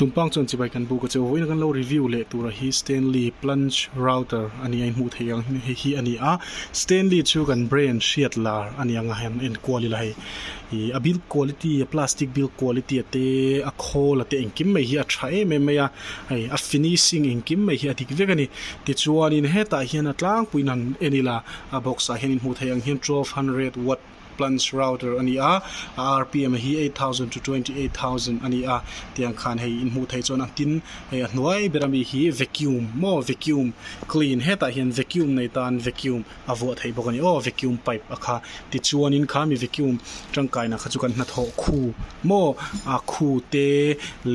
Tumpang chuan chibai kan buk a che vawiin kan lo review leh tura hi Stanley plunge router a ni a in hmuh theih ang hei hi a ni a Stanley chu kan brand hriat lar a ni ang a han enkual ila hei ih a build quality a plastic build quality a te a khawl a te engkim mai hi a tha em em mai a hei a finishing engkim mai hi a dik vek a ni tichuanin hetah hian a tlangpuiin han en ila a box ah hian in hmuh theih ang hian 1200 watt Plunge router a ni a, a rpm hi 8000 to 28000 a ni a, tiang khan hei in hmuh theih chuan a tin hei a hnuai ber ami hi vacuum maw vacuum clean hetah hian vacuum nei tan vacuum a vuah theih bawk a ni aw vacuum pipe a kha tichuanin kha mi vacuum tangkaina kha chu kan hnathawh khu maw a khu te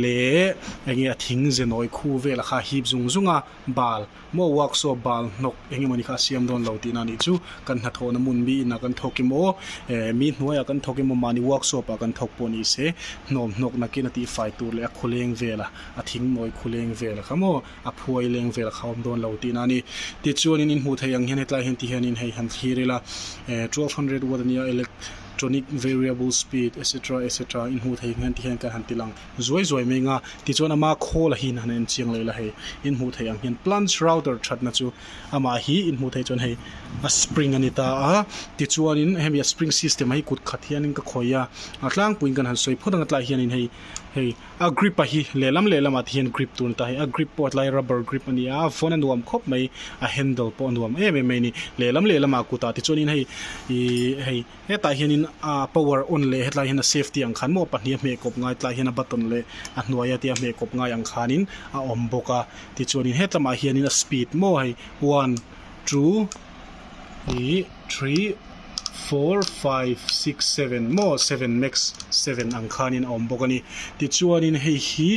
leh enge a thing ze nawi khu vel a kha a hip zung zung a bal. Maw workshop bal hnawk eng emawni kha a siam dawn lo tihna anih chu kan hnathawhna hmun mi inah kan thawk emaw eh mi hnuaiah kan thawk emaw mahni workshop ah kan thawk pawh ni se hnawm hnawk nakin a tihfai tur leh a khuleng vel a a thing nawi khuleng vel a kha maw a phuai leng vel a kha awm dawn lo tihna a ni. Tichuanin in hmuh theih ang hian hetlai hian ti hianin hei han thlir ila eh 1200 watt ania electronic variable speed etc etc in hmuh theih ang hian ti hian kan han ti lang. Zuai zuai mai nga tichuan ama khawl a hin han en chiang leh la hei in hmuh theih ang hian plunge router thatna chu amah hi in hmuh theih chuan hei a spring a ni ta a tichuanin hemi a spring system a hi kut khat hianin ka khawih a a tlangpuiin kan han sawi phawt ang a tlaiah hianin hei hei a grip a hi lehlam lehlamah te hian grip tur a ni ta hei a grip pawh a tlai rubber grip a ni a a vawn a nuam khawp mai a handle pawh a nuam em em mai a ni lehlam lehlamah kutah tichuanin hei ihh hei. Hetah hianin a power on leh hetlai hian a safety ang khan maw pahnih a hmeh kawp ngai tlai hian a button leh a hnuaia tia hmeh kawp ngai ang khanin a awm bawk a tichuanin hetlamah hianin a speed maw hei one two ih three four five six seven maw seven max seven ang khanin a awm bawk a ni tichuanin hei hi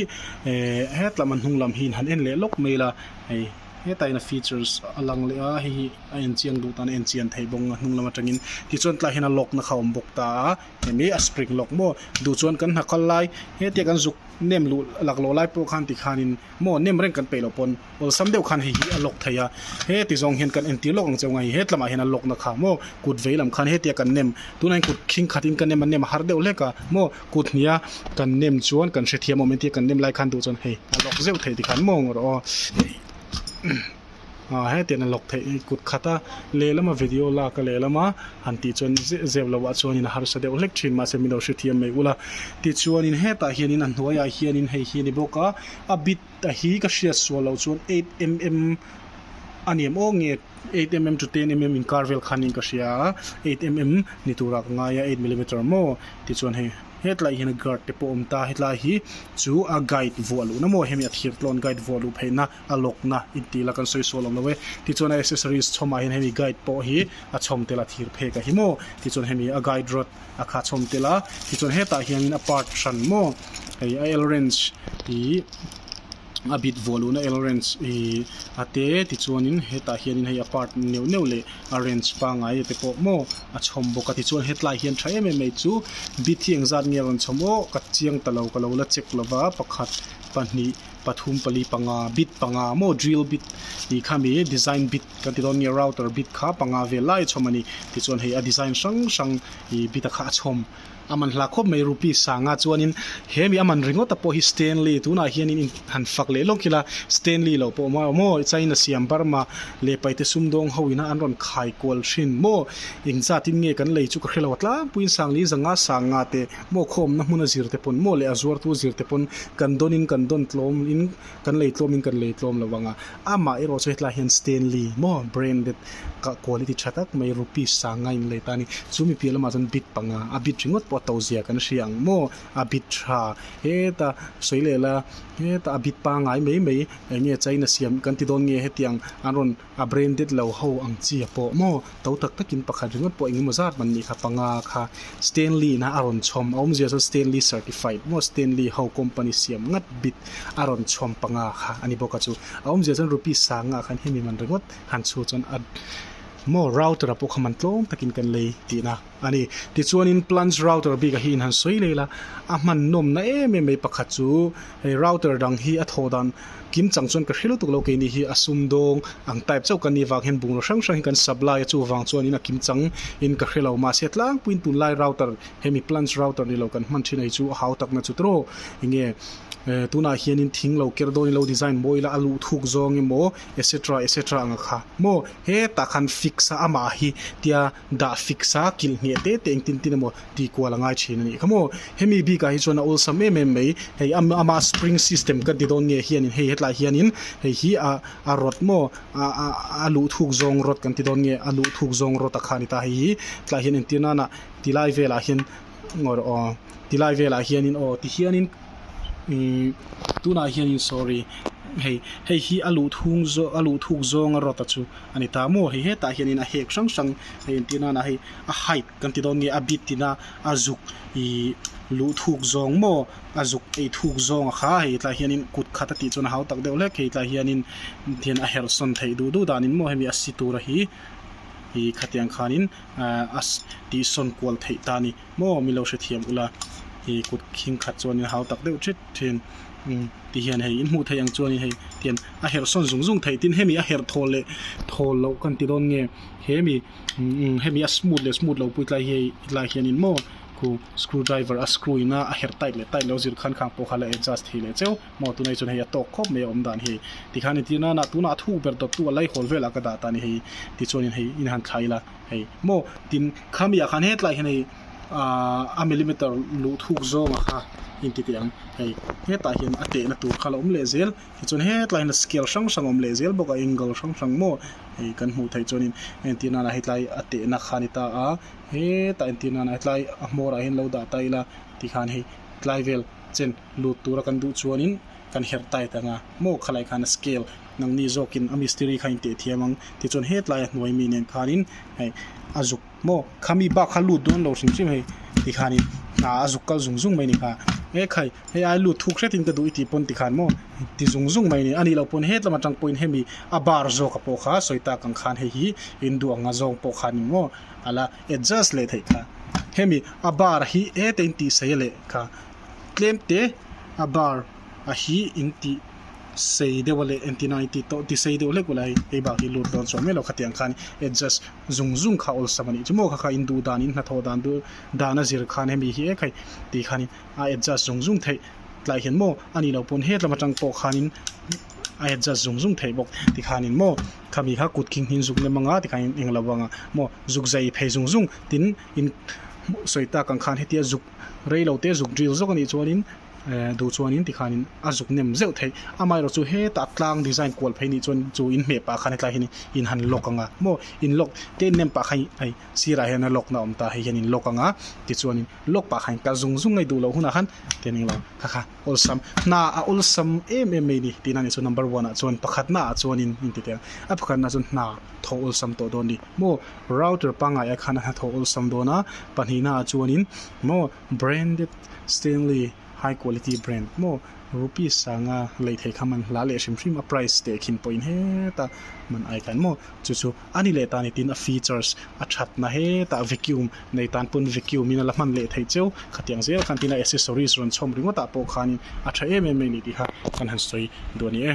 eh hetlam a hnung lam hi in han en leh lawk mai ila hei. Hetah hian a features a lang leh a hei hi a en chiang duh tan a en chian theih bawk a hnung lam atangin tichuan tlaiah hian a lock na kha a awm bawk ta a hemi a spring lock maw duh chuan kan hna kal lai hetia kan zuk nem luh laklawh lai pawh khan tikhanin maw nem reng kan peih loh pawn awlsam deuh khan hei hi a lock thei a heti zawng hian kan entir lawk ang cheu nga hei hetlamah hian a lock na kha maw kut vei lam khan hetia kan nem tunah hian kut khing khatin ka nem a nem a har deuh hlek a maw kut hnia kan nem chuan kan hrethiam awm entir kan nem lai khan duh chuan hei a lock zeuh theih tikhan maw rawh aw ah hetiang a lock theih hi kut khat a lehlama video lak a lehlama han tih chuan zeh zep loh ah chuanin a harsa deuh hlek thin mahse min lo hrethiam mai ula tichuanin hetah hianin a hnuaiah hianin hei hi a ni bawk a a bit a hi ka hriat sual loh chuan 8mm a ni em aw nge 8mm to 10mm inkar vel khanin ka hria a 8mm ni turah ka ngai a 8 millimeter maw tichuan hei hetlai hian guard te pawh a awm ta hetlai hi chu a guide vuah luhna maw hemi a thir tlawn guide vuah luh pheihna a lawkna intih la kan sawi sual awm lo e tichuan a accessories chhawmah hian hemi guide pawh hi a chhawm tel a thir phek a hi maw tichuan hemi a guide rod a kha chhawm tel a tichuan hetah hianin a part hran maw hei a L wrench ih a bit vuah luhna L wrench ih a te tichuanin hetah hianin hei a part neuh neuh leh a wrench pangngai te pawh maw a chhawm bawk a tichuan hetlai hian tha em em mai chu bit hi engzat nge a rawn chhawm aw ka chiang ta lo ka lo la check lova pakhat pahnih pathum pali panga bit panga maw drill bit tih kha mi design bit kan ti dawn nge router bit kha panga vel lai a chhawm a ni tichuan hei a design hrang hrang ih bit a kha a chhawm a man hla khawp mai rupees sanga chuanin he mi a man ringawt a pawh hi Stanley tunah hianin in han fak leh lawk ila Stanley loh pawh maw maw China siam Burma leh paite sumdawng ho ina an rawn khai kual thin maw engzatin nge kan lei chu ka hrelo a tlangpuiin sangli zanga sanga te maw khawmna hmuna zir te pawn maw leh a zuartu zir te pawn kan dawnin kan dawn tlawm in kan lei tlawm in kan lei tlawm lo ang a amah erawh chu hetlai hian Stanley maw branded kah quality tha tak mai rupees sanga in lei ta a ni chu mi piah lamah chuan bit panga a bit ringawt pawh a to zia kan hria ang maw a bit tha heta sawi leh la heta a bit pangai mai mai eng nge China siam kan ti dawn nge hetiang an rawn a branded lo ho ang chi a pawh maw to tak takin pakhat ringawt pawh engemaw zat man nih kha panga kha Stanley na a rawn chhawm a awmzia chuan Stanley certified maw Stanley ho company siam ngat bit a rawn chhawm panga kha a ni bawk a chu a awmzia chuan rupees sanga khan hemi man ringawt han chhu chuan a maw router ah pawh kha man tlawm takin kan lei tihna a ni tichuanin plunge router bik ah hi in han sawi leh ila a hman nawmna em em mai pakhat chu hei router dang hi a thawh dan kim chang chuan ka hre lutuk lo keini hi a sum dawng ang type chauh kan nih vang hian bungraw hrang hrang hi kan supply a chuvang chuanin a kim chang in ka hre lo mahse tlangpuiin tunlai router hemi plunge router ni lo kan hman thin a hi chu a hau takna chu tawh enge. Eh tunah hianin thing lo ker dawn ilo design mawi ila a luh thuk zawng emaw etc etc ang a kha maw hetah khan fix a amah hi tia dah fix a kilh ngheh te te engtin tin emaw tih kual a ngai thin a nih kha maw hemi bikah hi chuan a awlsam em em mai hei ama spring system ka ti dawn nge hianin hei hetlai hianin hei hi a a rawt maw a a a luh thuk zawng rawt kan ti dawn nge a luh thuk zawng rawt a kha a ni ta hei hi tlai hian entir nana tilai velah hian ngawi rawh aw tilai velah hianin aw tihianin ihh tunah hianin sorry hei hei hi a luh thung zawng a luh thuk zawnga rawt a chu a ni ta maw hei hetah hianin a hek hrang hrang hei entir nana hei a height kan ti dawn nge a bit tina a zuk ihh luh thuk zawng maw a zuk ei thuk zawng a kha hei tlai hianin kut khat a tih chuan a hau tak deuh hlek hei tlai hianin tihian a herh sawn theih duh duh danin maw hemi a si tura hi ih khatiang khanin ahh a tih sawn kual theih ta a ni maw mi lo hrethiam ula ih kut khing khat chuanin a hau tak deuh thet thin umm ti hian hei in hmuh theih ang chuanin hei tihian a herh sawn zung zung theih tin hemi a herh thawl leh thawl loh kan ti dawn nge hemi umm hemi a smooth leh smooth loh pui tlai hi hei tlai hianin maw khu screw driver a screw in a a herh tight leh tight loh zir khan khang pawh kha la adjust thei leh cheu maw tunah hi chuan hei a tawk khawp mai a awm dan hi tikhan entir nana tunah a thuk ber dawt tu a laihawl velah ka dah ta a ni hei tichuanin hei in han thlai ila hei maw tin khami ah khan hetlai hian hei ahh a millimeter luh thuk zawng a kha inti teh ang hei hetah hian a tehna tur kha la awm leh zel tichuan hetlai hian a scale hrang hrang a awm leh zel bawk a angle hrang hrang maw hei kan hmuh theih chuanin entir nana hetlai a tehna kha a ni ta a hetah entir nana hetlai a hmawrah hian lo dah ta ila tikhan hei tlai vel chen lut tura kan duh chuanin kan herh tight ang a maw khalai khan a scale nangni zawkin a mistiri kha inteh thiam ang tichuan hetlai a hnuai mi nen khanin hei a zuk maw khami bak kha lut dawn lo hrim hrim hei tikhanin hna a zuk kal zung zung mai a ni kha he khai hei ai lut thuk hretin ka duh i tih pawn tikhan maw ti zung zung mai a ni anih loh pawn hetlam atang pawhin hemi a bar zawk a pawh kha sawi tak ang khan hei hi in duh anga zawng pawh khanin maw a la adjust leh theih kha hemi a bar hi heta in tih sei leh kha tlem te a bar a hi in tih sei deuh a leh entir a in tih tawh ti sei deuh hlek ula hei hei bak hi lut dawn chuang miah lo khatiang khan adjust zung zung kha awlsam a nih chu maw kha kha in duh dan in hnathawh dan duh dan a zir khan hemi hi ek hei tih khanin a adjust zung zung theih tlai hian maw a nih loh pawn hetlam atang pawh khanin a adjust zung zung theih bawk tikhanin maw khami kha kut khing hnin zuk nem anga tikhanin eng lo anga maw zuk zai phei zung zung tin in sawi tak ang khan hetia zuk rei lo te zuk drill zawk a nih chuanin eh duh chuanin tikhanin a zuk nem zeuh theih amaherawh chu hetah tlang design kual phei nih chuan chu in hmeh pah khan hetlai hian in han lock anga maw in lock te in nem pah khan hei sirah hian a lock na awm ta hei hian in lock anga tichuanin lock pah khan kal zung zung a i duh loh hunah khan tian englo kha kha awlsam hna a awlsam em em mai ni tihna ni chu number one ah chuan pakhatna ah chuanin in ti teh ang a pakhatna chuan hna thawh awlsam tawh dawn ni maw router pangngai ah khan a hna thawh awlsam dawn a pahnihna ah chuanin maw branded Stanley high quality brand maw rupees sanga lei thei kha man hla leh hrim hrim a price teh khin pawhin heta man ai khan maw chu chu a ni leh ta ni tin a features a thatna hetah vacuum nei tan pawn vacuum in a la hman leh theih cheu khatiang zel khan tin a accessories rawn chhawm ringawt ah pawh khanin a tha em em mai a ni tih kha kan han sawi duh a ni e.